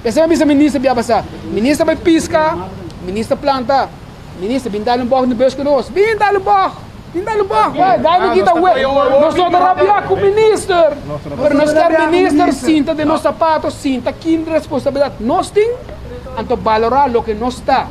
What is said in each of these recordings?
P'esei mi a bisa minister bia pasá, minister bai piska, minister planta, minister bin dal un bòg den bus ku nos, bin dal un bòg, bin dal un bòg, bai, dai mi kita wet. Nos no ta rabiá ku minister, pero nos kier minister sinta den nos sapato, sinta kin responsabilidat nos tin, anto balorá loke nos ta.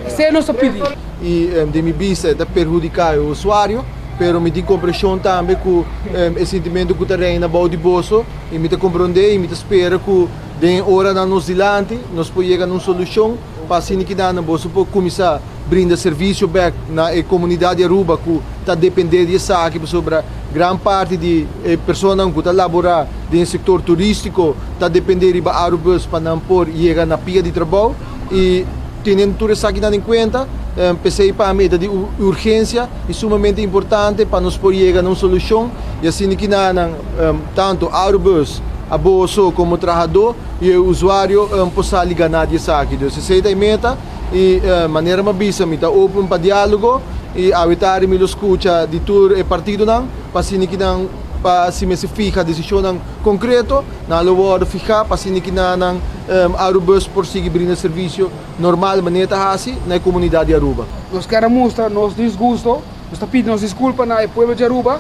Esei nos ta pidi. I den mi bista e ta perhudiká e usuario, pero mi tin kompreshon tambe ku e sintimentu ku ta reina bou di boso i mi ta komprondé i mi ta spera ku den e oranan nos dilanti nos por yega na un solushon pa asina kidanan boso por kuminsá brinda servisio bèk na e komunidat di Aruba ku ta dependé di esaki pasobra gran parti di e personanan ku ta laborá den e sektor turístiko ta dependé riba Arubus pa nan por yega na pia di trabou. I teniendo tur esakinan en kuenta, p'esei pa mi e ta di urgensia i sumamente importante pa nos por yega na un solushon i asina kinanan tantu Arubus, aboso komo trahadó i e usuario por sali ganá di esaki. Dus esei ta e meta i manera mi a bisa mi ta open pa diálogo i awe tardi mi lo skucha di tur e partidonan pa asina kinan pa si mester fiha desishonnan konkreto. Nan lo wòrdu fihá pa asina ki nan Arubus por sigui brinda servisio normal manera ta hasi na e komunidat di Aruba. Nos kier a mustra nos disgusto, nos ta pidi nos diskulpa na e pueblo di Aruba,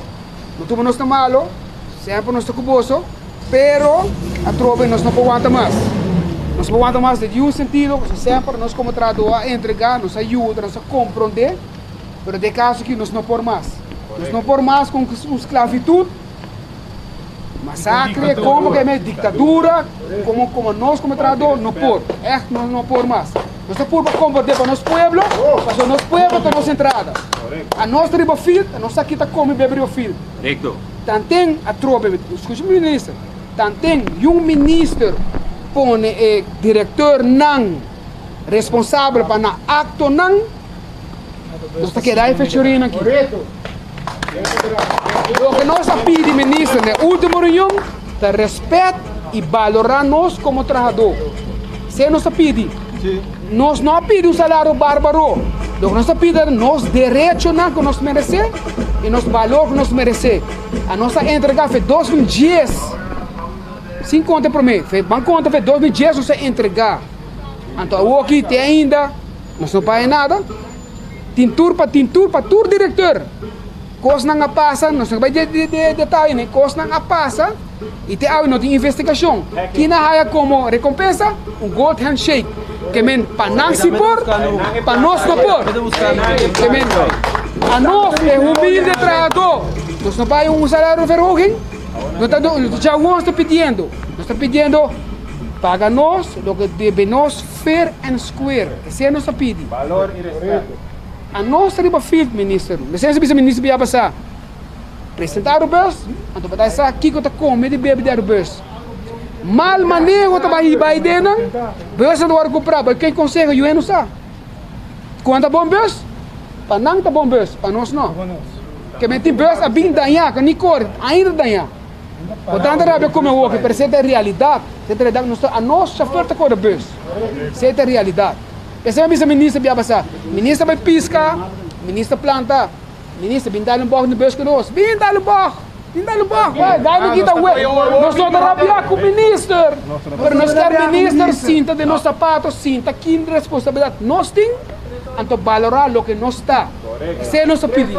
no tuma nos na malo, semper nos ta ku boso, pero atrobe nos no por wanta mas. Nos no por wanta mas den niun sentido, pasobra semper nos komo trahadó a entregá, nos a yuda, nos a komprondé, pero den e kaso aki nos no por mas. Nos no por mas ku un sklavitut. Masacre, como que me dictadura, como como nos como trabajador no por, echt no no por mas. Nos ta purba comporte pa nos pueblo, pasobra nos pueblo ta nos entrada. A nos ta riba field, a nos aki ta come bebe riba field. Correcto. Tanten atrobe, scucha mi minister, tanten yun minister pone e directornan responsabel pa nan actonan, Nos ta keda e fechorin aki. Loke nos a pidi minister na e ultimo reunion ta respet i balorá nos komo trahadó. Esei nos a pidi. Nos no a pidi un salario bárbaro. Loke nos a pidi ta nos derechonan ku nos meresé i nos balor ku nos meresé. Anos a entregá fe 2010, sin konta e promé, fe ban konta fe 2010 nos a entregá. Anto awoki te ainda. Nos no paga nada. Tin tur pa tin tur pa tur directeur. Cosnan a pasa, nos no bai den detaye ne, cosnan a pasa y te awe no tin investigacion. Kin a haya como recompensa? Un gold handshake. Ke men pa nan si por, pa nos no por. Ke men anos e humilde trahador, nos no paga un salario verhoging, no ta djawo nos ta pidiendo, nos ta pidiendo paga nos loke debe nos. Fair and square, esei nos ta pidi. Balor y respeto. Anos ta riba field, minister. Mester bisa minister bia pasa. Presenta Arubus, anto pa ta sa kiko ta come di bebe di Arubus. Mal maneho ta bai bai den nan, bus nan ta worde cumpra, bai ken conseho yu no sa. Cuan ta bon bus? Pa nan ta bon bus, pa nos no. Ke men tin bus a bin daña, ke ni core, ainda ta daña. Bo tanta rabia come woki, pero esei ta e realidad. Esei ta realidad. Nos ta, anos chauffeur ta kore bus. Esei ta e realidad. P'esei mi a bisa minister bia pasá, minister bai piska, minister planta, minister bin dal un bòg na bus ku nos. Bin dal un bòg! Bin dal un bòg! Bai, dai mi kita wet. Nos no ta rabia ku minister, pero nos kier minister sinta den nos sapato, sinta kin responsabilidad nos tin, anto balorá loke nos ta. Esei nos ta pidi.